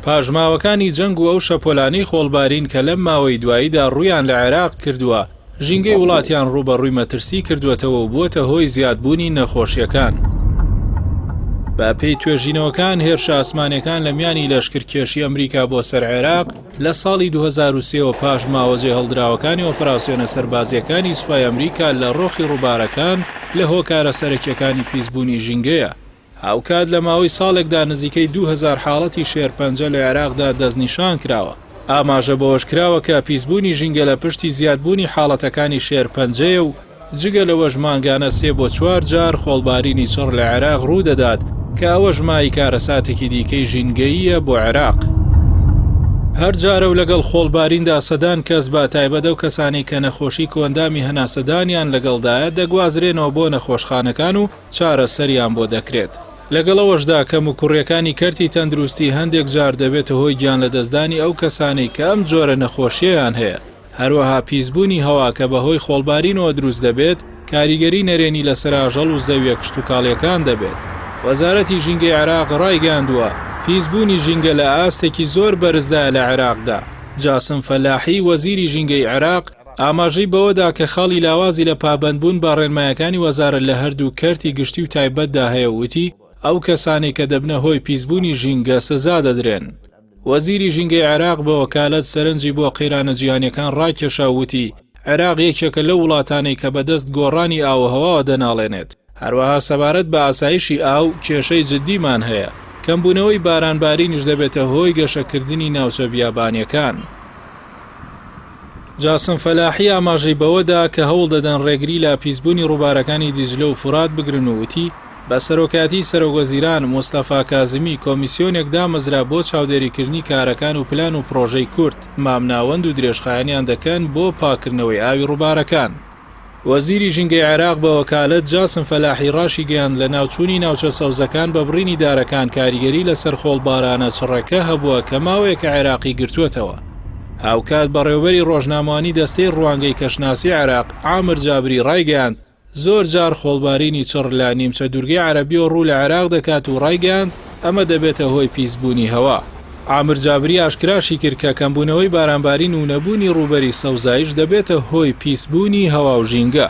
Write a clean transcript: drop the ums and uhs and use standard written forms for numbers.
پاشماوەکانی جەنگ و ئەو شەپۆلانەی خۆڵبارین کە لەم ماوەی دواییدا ڕوویان لە عێراق کردووە، ژینگەی وڵاتیان ڕووبەڕووی مەترسی کردووەتەوە و بووەتە هۆی زیادبوونی نەخۆشییەکان. بە پێی توێژینەوەکان هێرشە ئاسمانیەکان لە میانی لەشکرکێشی ئەمریکا بۆ سەر عێراق لە ساڵی 2003 وە پاشماوە جێهێڵدراوەکانی ئۆپراسیۆنە سەربازییەکانی سوپای ئەمریکا لە ڕۆخی ڕووبارەکان لە هۆکارە سەرەکیەکانی پیسبوونی ژینگەیە. هاوکات لە ماوەی ساڵێکدا نزیکەی 2000 حاڵەتی شێرپەنجە لە عێراقدا دەستنیشانکراوە. ئاماژە بەوەشکراوە کە پیسبوونی ژینگە لە پشتی زیادبوونی حاڵەتەکانی شێرپەنجەیە و جگە لەوەش مانگانە سێ بۆ چوار جار خۆڵبارینی چڕ لە عێراق ڕوودەدات کە ئەوەش مایەی کارەساتێکی دیکەی ژینگەییە بۆ عێراق. هەر جارە و لەگەڵ خۆڵباریندا سەدان کەس بە تایبەت ئەو کەسانەی کە نەخۆشی کۆئەندامی هەناسەدانیان لەگەڵدایە دەگوازرێنەوە بۆ نەخۆشخانەکان و چارەسەریان بۆ دەکرێت. لەگەڵ ئەوەشدا کەموکوڕییەکانی کەرتی تەندروستی هەندێک جار دەبێتە هۆی گیانلەدەستدانی ئەو کەسانەی کە ئەم جۆرە نەخۆشییەیان هەیە. هەروەها پیسبوونی هەوا کە بەهۆی خۆڵبارینەوە دروست دەبێت، کاریگەری نەرێنی لەسەر ئاژەڵ و زەوییە کشتوکاڵییەکان دەبێت. وەزارەتی ژینگەی عێراق ڕایگەیاندووە، پیسبوونی ژینگە لە ئاستێکی زۆر بەرزدایە لە عێراقدا. جاسم فەلاحی، وەزیری ژینگەی عێراق، ئاماژەی بەوەدا کە خاڵی لاوازی لە پابەندبوون بە ڕێنمایەکانی وەزارەت لە هەردوو کەرتی گشتی و تایبەتدا هەیە و وتی، ئەو کەسانەی کە دەبنە هۆی پیسبوونی ژینگە سزا دەدرێن. وەزیری ژینگەی عێراق بە وەکالەت سەرنجی بۆ قەیرانە جیهانییەکان ڕاکێشا و وتی، عێراق یەکێکە لەو وڵاتانەی کە بەدەست گۆڕانی ئاووهەواوە دەناڵێنێت. هەروەها سەبارەت بە ئاسایشی ئاو کێشەی جددیمان هەیە، کەمبوونەوەی بارانبارینیش دەبێتە هۆی گەشەکردنی ناوچە بیابانییەکان. جاسم فەلاحی ئاماژەی بەوەدا کە هەوڵدەدەن ڕێگری لە پیسبوونی ڕووبارەکانی دیجلە و فورات بگرن و وتی، بە سەرۆکایەتی سەرۆکوەزیران مستەفا کازمی کۆمیسیۆنێک دامەزرا بۆ چاودێریکردنی کارەکان و پلان و پڕۆژەی کورت، مامناوەند و درێژخایەنیان دەکەن بۆ پاککردنەوەی ئاوی ڕووبارەکان. وەزیری ژینگەی عێراق بە وەکالەت جاسم فەلاحی ڕاشیگەیاند، لەناوچوونی ناوچە سەوزەکان بە بڕینی دارەکان کاریگەری لەسەر خۆڵبارانە چڕەکە هەبووە کە ماوەیەکە عێراقی گرتووەتەوە. هاوکات بەڕێوەبەری ڕۆژنامەوانی دەستەی ڕوانگەی کەشناسی عێراق، عامر جابری ڕایگەیاند، زۆر جار خۆڵبارینی چڕ لە نیمچە دوورگەی عەرەبیەوە ڕوو لە عێراق دەکات و ڕایگەیاند، ئەمە دەبێتە هۆی پیسبوونی هەوا. عامر جابری ئاشکراشی کرد کە کەمبوونەوەی بارانبارین و نەبوونی ڕووبەری سەوزایش دەبێتە هۆی پیسبوونی هەوا و ژینگە.